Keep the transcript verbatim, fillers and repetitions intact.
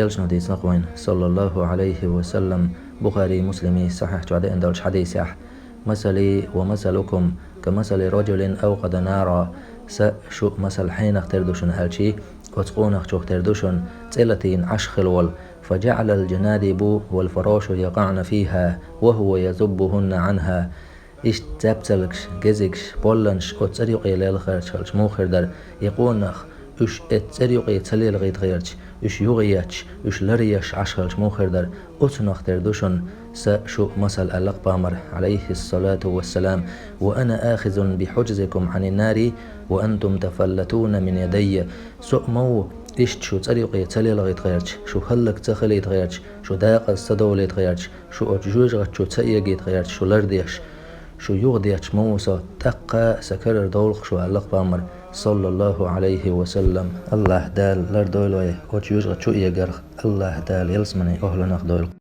Элчано дийцина вайна, саллаллаху Ӏалайхи ва саллам, Бухарий, Муслимий сахьихь чохь деана долчу хьадисехь: «Масали ва масалукум ка масали раджулин авкъада нара». Сан, шун масал хьенах тера ду шуна аьлчи, оцу къонахчух тера ду шуна, цӀе латийна Ӏаш хилла волу, «фа джаӀалал джанадибу вал фарашу якъаӀна фиха ва хува язуббухунна Ӏанха». Иштта цаьпцалгаш, гезигаш, болланаш оцу цӀера юкъе лелха гӀерташ хилча муха хир дара, и къонах, уьш эцу цӀера юкъе ца лелхийта гӀерташ, уьш юха етташ, уьш лар еш Ӏаш хилча муха хир дара, оцунах тера ду шуна сан, шун масал, аьлла-кх пайхамара, Ӏалайхиссалату вассалам: «Ва ана ахизун би хьуджзикум Ӏанин нари ва антум тафаллатуна мин ядаййа». Со а ма ву, иштта шу цӀера юкъе ца лелхийта гӀерташ, шу хӀаллак ца хилийта гӀерташ, шу декъаза ца довлийта гӀерташ, шу оцу жоьжахати чу ца эгийта гӀерташ, шу лардеш, шу юха детташ ма ву со, тӀаккха сан карара довла-кх шу, аьлла-кх пайхамара, саллаллаху Ӏалайхи ва саллам. АллахӀ Дала лардойла вай оцу жоьжахати чу эгарх, АллахӀ Дала ялсаманин охӀланах дойла.